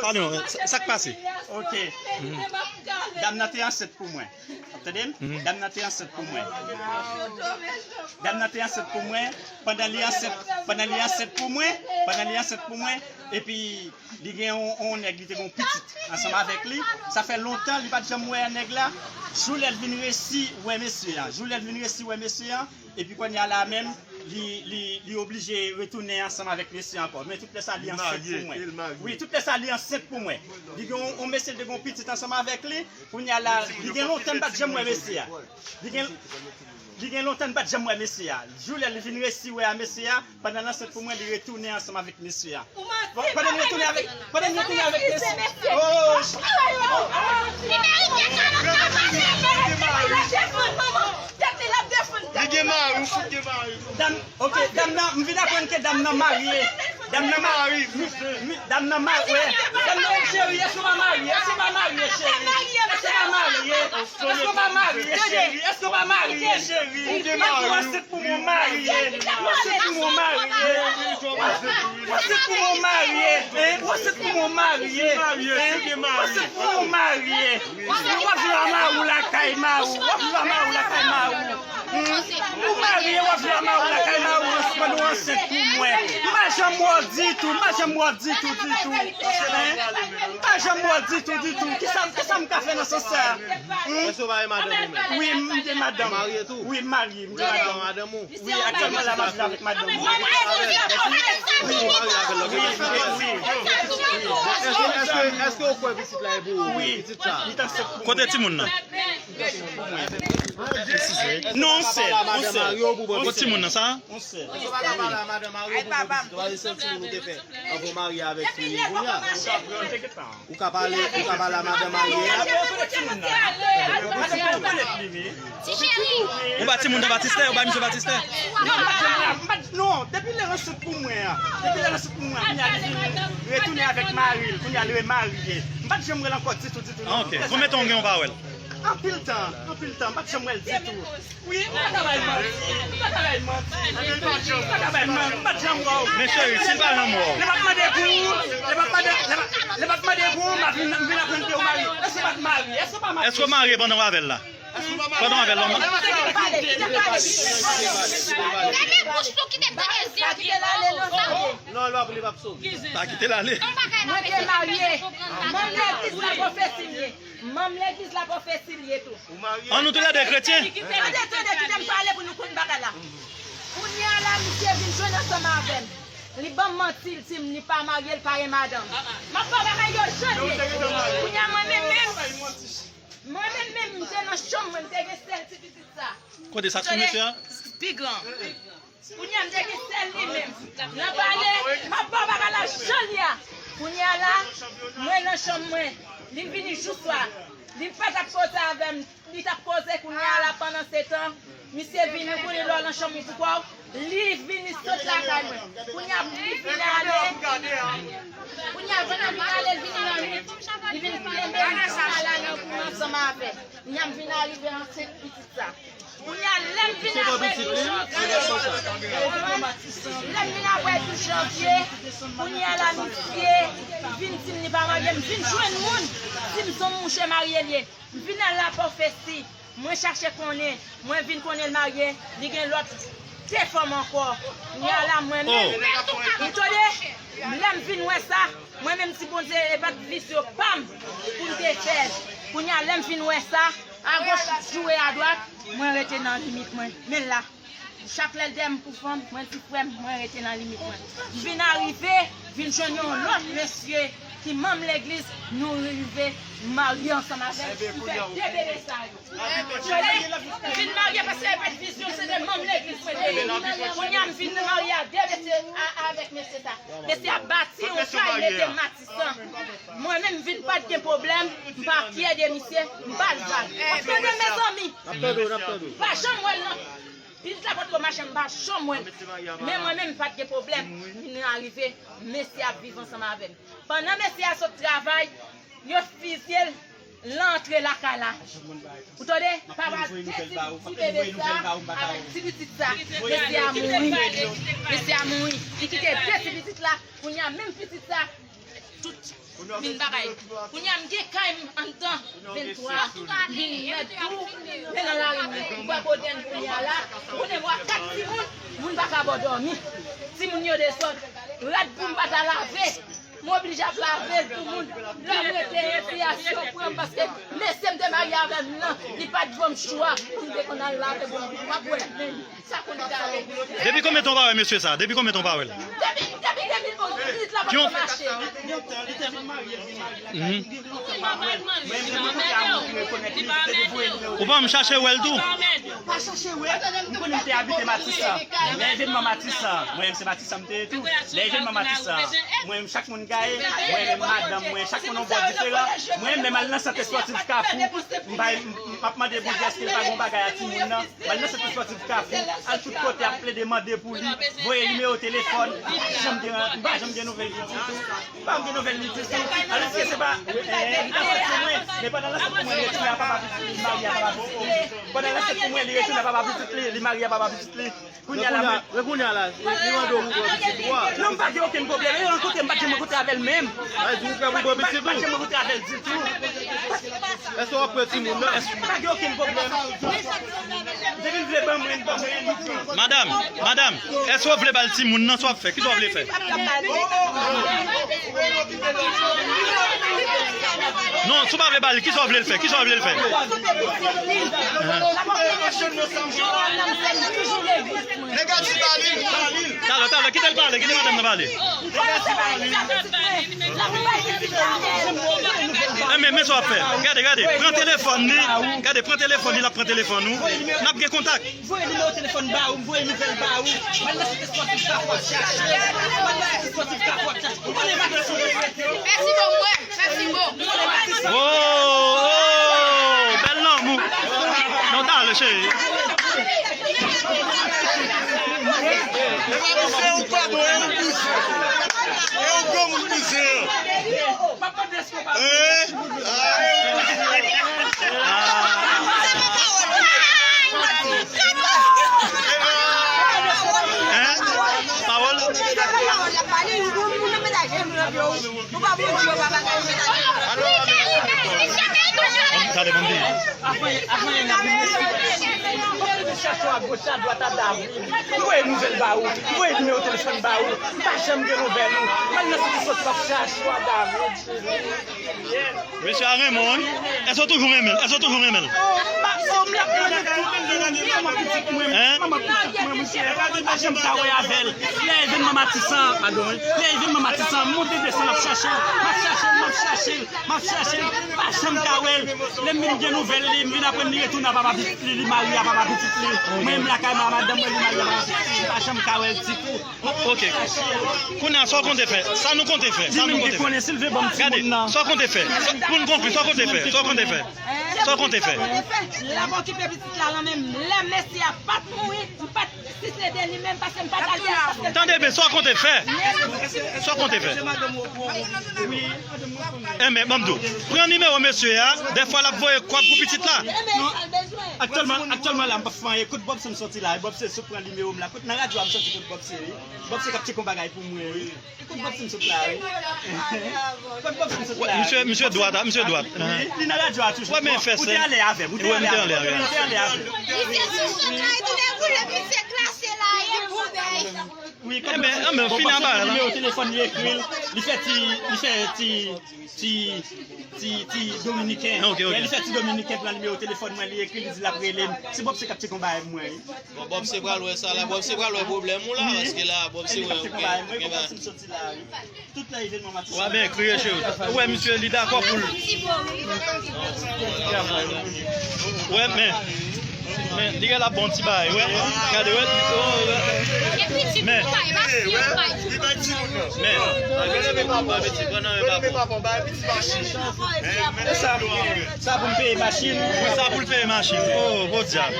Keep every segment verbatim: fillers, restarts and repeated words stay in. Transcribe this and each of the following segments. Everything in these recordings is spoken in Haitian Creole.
Pale non, sa, sa k pase? Ok. Dam nan te ansent pou mwen. W ap tande m? Dam nan te ansent pou mwen. Dam nan te ansent pou mwen. Pandan li ansent, pandan li ansent pou mwen, pandan li ansent pou mwen, epi li gen yon, yon nèg, li te gen yon pitit ansanm avèk li. Sa fè lontan li pa t janm wè nèg la. Jou lè l vin resi wè mesye a. Jou lè l vin resi wè mesye a. Epi kounye a la menm, li, li, li oblije retounen ansanm avèk mesye ankò. Men tout lè sa li ansent pou mwen. Wi, tout lè sa li ansent pou mwen. Li gen yon, yon mesye, li te gen yon pitit ansanm avèk li. Kounye a la, li gen lontan m pa t janm wè mesye a. Li gen, li gen lontan m pa t janm wè mesye a. Jou lè li vin resi wè a mesye a, pandan l ansent pou mwen, li retounen ansanm avèk mesye a. Bon, pandan m retounen avèk, pandan m retounen avèk mesye. Oh, oh, oh. Li gen mari, ou fout gen mari. Dam, ok, dam nan, m vin aprann ke dam nan marye. Dam nan marye. Dam nan marye. Dam nan, cheri, èske w pa marye? Èske w pa marye, cheri? Èske w pa marye? Èske w pa marye, cheri? Èske w pa marye, cheri? Ou ansent pou mwen marye. Ou ansent pou mwen marye. Ou ansent pou mwen marye. Hein? Ou ansent pou mwen marye. Hein? Ou ansent pou mwen marye. Ou w ap viv a mari w lakay mari w. W ap viv a mari w lakay mari w. Hmm? Ou marye, w ap viv a mari w lakay mari w pandan w ansent pou mwen. M pa janm wè w ditou, m pa janm wè w ditou, ditou. Hein? M pa janm wè w ditou, ditou. Kisa, kisa m ka fè nan sans sa? Hmm? Èske w pa gen madanm ou menm? Wi, m gen madanm. Ou marye tou? Wi, m marye, m gen madanm. Madanm ou? Wi, aktyèlman la, m ap viv avèk madanm mwen. Wi, wi, wi. Èske, èske, èske w kwè pitit la e pou ou? Wi. Pitit sa? Kote timoun nan? Non, yon sèl, yon sèl. Kote timoun nan sa? Yon sèl. Èske w pa ta pale a madanm mari w pou w pran pitit ou? Ou pa gen sèl timoun ou te fè anvan w marye avèk fi kounye a? Ou ka pale, ou ka pale a madanm marye a? Ou ba timoun nan batistè, ou ba misye batistè? Non, m pa t janm la, m pa t, non, depi lè l ansent pou mwen an, depi lè l ansent pou mwen an, kounye a li vin retounen avèk mari l, kounye a li remarye. M pa t janm wè l ankò ditou, ditou, non. Ah, ok. Konbyen tan w gen w pa wè l? Anpil tan, anpil tan, m pa t janm wè l ditou. Wi, m pa ka bay manti. M pa ka bay manti. M pa ka bay manti. M pa t janm wè w. Men cheri, si l pa janm wè w. Lè m ap mande pou ou, lè m ap mande, lè m ap, lè m ap mande pou ou, m ap vin, m vin aprann ke ou marye. Èske w pa t marye? Èske w pa marye? Èske w marye pandan w avè l la? Pandan w avè l la, w marye? Gade bouch ou kite tande zi a byen. Non, l ap, li p ap sove. Pa kite l ale. Mwen te marye. Manm legliz la pwofesi m ye. Manm legliz la pwofesi l ye tou. An nou toulède kretyen. Tande, tande, kite m pale pou nou konn bagay la. Kounye a la, misye vin jwenn ansanm avè m. Li ban m manti, li di m li pa marye, li pa gen madanm. M ap ba w bagay yo jan l ye. Kounye a mwen menm menm, mwen menm menm, m te nan chanm mwen, m te gen sèl ti pitit sa. Kote sa sou mesye a? Pi gran. Kounye a m te gen sèl li menm. Nan pale, m ap ba w bagay la jan l ye a. Kounye a la, mwen nan chanm mwen. Li vini jou swa. Li pa t ap koze avè m. Li t ap koze kounye a la pandan se tan. Misye vini, ou konnen lè w nan chanm ou pou kò w. Li vini sot lakay mwen. Kounye a li vin ale. Kounye a pandan l vin ale, l vini nan nwit. Li vin kenbe m jiska la nan pou m ansanm avè l. Kounye a m vin arive ansent pitit sa. Kounye a, lè m vin apre dou janvye, lè m vin apre dou janvye, kounye a la, misye vin di m li pa marye, m vin jwenn moun, di m se yon mouche marye l ye. M vin al la pwofesi, mwen chache konnen, mwen vin konnen l marye, li gen lòt de fanm ankò. Kounye a la, mwen menm, m tande, lè m vin wè sa, mwen menm di Bondye, e pa t vizyon pa m pou m te fè l. Kounye a, lè m vin wè sa, agoch joure adwat, mwen rete nan limit mwen. Men la, chak lè l dèyè m pou fanm, mwen di frè m, mwen rete nan limit mwen. M vin arive, vin jwenn yon lòt mesye ki manm legliz, nou rive marye ansanm avè l pou fè de bebe sa yo. M vin marye paske e pa t vizyon, se te manm legliz mwen te ye. Kounye a m vin marye a de mesye, a, avèk mesye sa. Mesye a bati yon kay, mete matisan. Mwen menm m vin pa t gen pwoblèm, m pa fyè de misye, m pa l vag. W ap tande, mezanmi? N ap tande w, n ap tande w. M pa janm wè l nan, pitit la potko mache, m pa janm wè l. Men mwen menm m pa t gen pwoblèm. M vin arive, mesye ap viv ansanm avè m. Pandan mesye a sot travay, yo fizye l, l antre lakay la. Ou tande? Papa de ti, ti bebe sa, avèk ti pitit sa. Mesye a mouri. Mesye a mouri. Li kite de ti pitit la. Kounye a, menm pitit sa, tout Vin bagay. Kounye a m gen kay m anndan venntwa. Vin mèt tou. Men nan lari m, m kwè kote n kounye a la. Konnen m wè kat timoun, moun pa ka bò dòmi. Timoun yo desòd. Rad pou m pa ta lave. M oblije ap lave l pou moun. Lè m rete enfiyasyon pran m paske mesye m te marye avè m nan, li pa t ban m chwa pou m te konn al lave pou m pa kwè menm. Sa konn gade. Depi konbyen tan w pa wè mesye sa? Depi konbyen tan w pa wè l? Depi, depi de mil onz, pitit la pa t mache. Mhm. Ou pa menm chache wè l tou? Pa chache wè. M konnen m te abite Matisan. Lè evènman Matisan, mwen menm se Matisan m te ye tou. Lè evènman Matisan, mwen menm chak moun gaye, mwen menm madanm mwen, chak moun yon bò diferan. Mwen menm al nan sant espòtif Kafou, m bay, m, m ap mande Bondye èske l pa gen yon bagay a timoun nan. M al nan sant espòtif Kafou, al tout kote ap plede mande pou li, voye nimewo telefòn, m pa janm gen, m pa janm gen nouvèl li ditou. M pa janm gen nouvèl li ditou. Alòske se pa, eh, li pa fè pou mwen, men pandan l ansent pou mwen, li retounen a papa pitit li, li marye a papa pitit li. Pandan l ansent pou mwen, li retounen a papa pitit li, li marye a papa pitit li. Kounye a la, mwen. Men kounye a la, li mande w pou pran pitit ou a. Non, m pa gen okenn pwoblèm. E rankontre m, m pa t janm rankontre avè l menm. Ay, di w prè pou pran pitit ou. M pa t janm rankontre avè l ditou. Èske w ap pran timoun nan? Èske pa gen okenn pwoblèm? Depi l vle ban mwen, ban mwen. Madanm, madanm, èske w vle ba l timoun nan? Sa w ap fè? Kisa w vle fè? Non, si w pa vle ba li, kisa w vle l fè? Kisa w vle l fè? Ahan. Nèg a di ba li, ba li. Talè, talè, kite l pale, kite madanm nan pale. Enben, men sa w ap fè. Gade, gade, pran telefòn li. Gade, pran telefòn li, l ap pran telefòn ou. N ap gen kontak. Voye nimewo telefòn ba ou, m voye nouvèl ba ou. M al nan sant espòtif Kafou ap chache. M al nan sant espòtif Kafou ap chache. Ou konnen pa gen sou. Mèsi bon, mwen. Mèsi bon. Oh, oh, bèl lanmou. Non, talè, cheri. E pa misye ou pa bon, e ou bouzen. E ou granmoun bouzen an. Hein? Hein? Pawòl? Gade, ban m di. Avan, avan yè n ap vin mesye. Fòk nou te chache w agoch, adwat, a David. M voye nouvèl ba ou. M voye nimewo telefòn ba ou. M pa janm gen nouvèl ou. M al nan site sòt, m ap chache w a David. Mesye a renmen w, wi. Èske w toujou renmen l? Èske w toujou renmen l? Manman pitit mwen, manman pitit mwen, misye pa janm ka wè avè l. Lè evènman Matisan, padon, wi. Lè evènman Matisan, m monte desann, m ap chache l, m ap chache l, m ap chache l, m ap chache l, pa janm ka wè l. Lè m vin gen nouvèl li, m vin aprann li retounen a papa pitit li, li marye a papa pitit li. Mwen menm lakay mwen, madanm mwen, li marye a papa pitit li, m pa janm ka wè l ditou. Ok. Kounye a, sa w konte fè? Sa nou konte fè? Sa nou konte fè? Gade, sa w konte fè? Sa, pou n konkli, sa w konte fè? Sa w konte fè? Sa w konte fè? L ap okipe pitit la nan men m. Lè mesye a pa t mouri, m pa t, si se de li menm, paske m pa t al fè l, paske... Tande byen, sa w konte fè? Sa w konte fè? Enben, ban m di w, pran nimewo mesye a, dèfwa l ap voye kòb pou pitit la. Aktyèlman, aktyèlman la, m p ap fè anyen. Kot Bobson soti la? Bobson sot pran nimewo m la. Kot nan radyo a m soti kot Bobson, wi. Bobson k ap tcheke yon bagay pou mwen, wi. Kot Bobson sot la, wi. Kot Bobson sot la, wi. Misye, misye dwat, a, misye dwat. Wi, li nan radyo a toujou. Ou te alè avè m, ou te alè avè m, ou te alè avè m. Misye sou sòt la, li tounen boule, misye klase la, e pou bèy. Wi, enben, enben, fini anba la. Nimewo telefòn li ekri l, li fè ti, li fè ti, ti, ti, ti dominiken. Ok, ok. Lè li fè ti dominiken pran nimewo telefòn mwen, li ekri, li di l ap rele m. Se Bobson k ap tcheke yon bagay pou mwen, wi. Bon, Bobson pral wè sa la. Bobson pral wè pwoblèm ou la, paske la, Bobson wè, ok, gen bagay. Tout nan evènman Matisan. Wè, ben, kriye cheri. Ou wè, misye, li dakò pou l. Wè, men. Men, li gen la bon ti bagay, wè. Gade, wè. Oh, wè. Men. Men. Sa, sa pou m peye machin. Wi, sa pou l peye machin. Oh, podyab.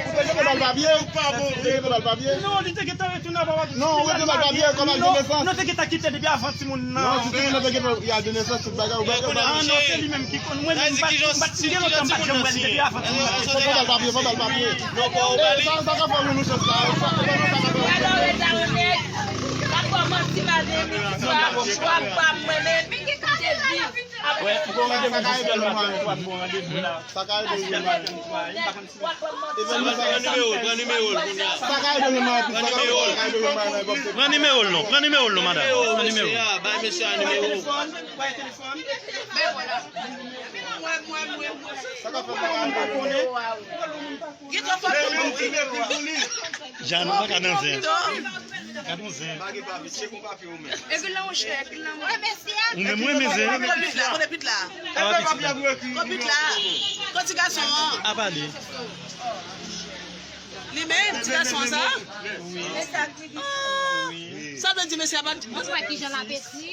Ou te gentan ba l papye? Ou pa bon vre. Ou te gentan ba l papye? Non, li te gentan retounen a papa pitit li. Non, ou te gentan ba l papye, kòm ak de nesans. Non, te gentan kite depi avan timoun nan. Non, si timoun nan te gentan, y a de nesans, tout bagay, ou pa... Ah, non, se li menm ki konn. Mwen menm, m pa t, m pa t, gen lontan m pa t janm wè li depi avan timoun nan te fèt. Fò ba l papye, fò ba l papye. Non, fò ba li. Sa, sa ka fè moun yon chans la. Sa, sa ka fè moun yon chans. Ti madanm, ti swa, swa pa mwen menm, ki te viv avèk. Wè, bon randevou, jis lè l maten, w ap bon randevou la. Sa ka ede w jwenn mwen. Pran nimewo l, pran nimewo l, kounye a. Sa ka ede w jwenn mwen, sa ka ede w jwenn mwen nan epòk. Pran nimewo l non, pran nimewo l non, madanm. Pran nimewo. Mesye a, bay mesye a nimewo. Bay telefòn, bay telefòn. Sa ka fè mwen pa konnen. Gen twòp moun ki mete pou li. Jan, nou pa ka nan zen. Gad yon zen. Pa gen papye, tcheke yon papye ou menm. Epi la, monchè, epi la, monchè. Ou menm, ou renmen zen. Konpit la, konpit la. Konpit la. Konpit la. Konti gason an. A pale. Li menm, ti gason an sa. Wi. Ah. Sa vle di mesye a pa. Mwen wè kijan l apeti.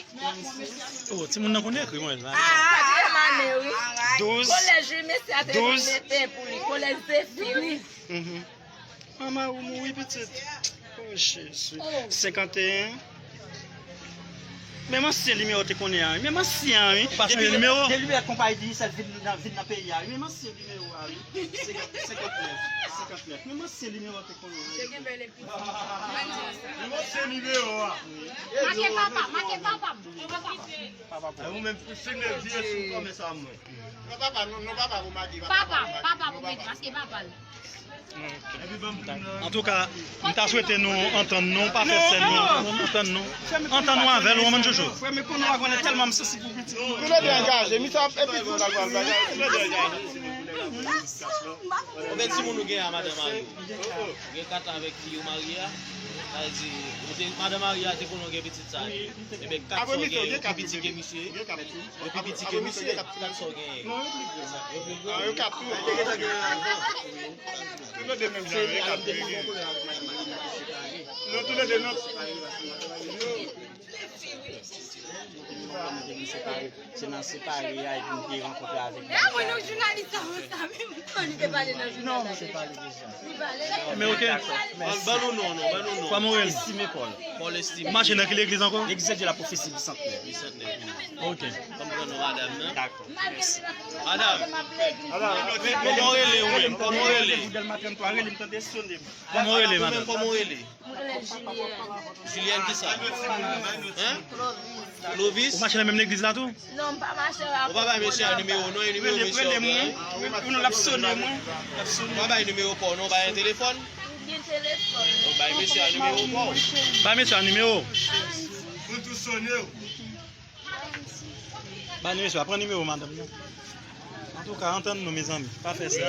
Oh, timoun nan konn ekri, mwen la. Ah, katriyèm ane, wi. Douz. Kolèj, wi, mesye a te vin mete pou li. Kolèj Zefi, wi. Mhm. Manman ou mouri pitit. Oh, Jezi. Senkanteyen. Menm ansyen nimewo te konnen an, wi. Menm ansyen an, wi. Ou pa chanje nimewo? Depi lè konpayi Digicel vin nan, vin nan peyi a, wi. Menm ansyen nimewo a, wi. Senkant, senkantnèf. Senkantnèf. Menm ansyen nimewo te konnen an. Te gen bèl epi. Menm ansyen nimewo a. Make papa, make papa. Papa. Papa. Ou menm, filme vye sou kòmès a mwen. Non, papa, non, non, papa, pou make, papa, papa, papa, pou make, paske papa l. Antouka, m ta swete nou antann nou, pa fè sèn nou, nou antann nou. Antann nou avè l, ou konprann, Jojo? Frè, men konnen w a konnen tèlman m sansib pou pitit mwen. Tou lè de angaje, misye ap, epi tou nan pral bagay, tou lè de angaje. Konbyen timoun ou gen a madan mari w? Ou gen kat avèk fi ou marye a? Sa vle di, ou te, madan mari a te konnen w gen pitit sa a tou. Ebyen, kat sa w gen yo pi piti ke misye. Yo pi piti ke misye. Kat sa w genyen yo. Yo pi gwo. Ah, yo kat tou. Tou lè de menm jan, yo kat tou. Non, tou lè de non. Se nan separe a epi m te rankontre avèk li. Ah, mwen, non, jounalis sa, mwen, sa, men m konnen li te pale nan jounal la. Non, se pa li deja. Li pale. Men ok. Ban, ban nou non, non, ban nou non. Kòman w rele? Estimé Paul. Paul Estimé. Ou mache nan ki legliz ankò? L'église de la prophétie Bicentenaire. Bicentenaire. Ok. Ban m pran non madanm nan. Dakò. Madanm. Kòman w rele ou menm? Kòman w rele? Kòman w rele, madanm? Kòman w rele? Mwen rele Julienne. Julienne kisa? Hein? Clovis. Ou mache nan menm legliz la tou? Non, m pa mache la. Ou pa bay mesye a nimewo non, e nimewo mesye a. Rele mwen. Ou non, l ap sone mwen. L ap sone. Ou pa bay nimewo pa w non, bay yon telefòn. Ou gen telefòn. Ou bay mesye a nimewo pa w. Bay mesye a nimewo. Pou tou sone w. Bay nimewo, pran nimewo madanm nan. Antouka, antann nou, mezanmi. Pa fè sa.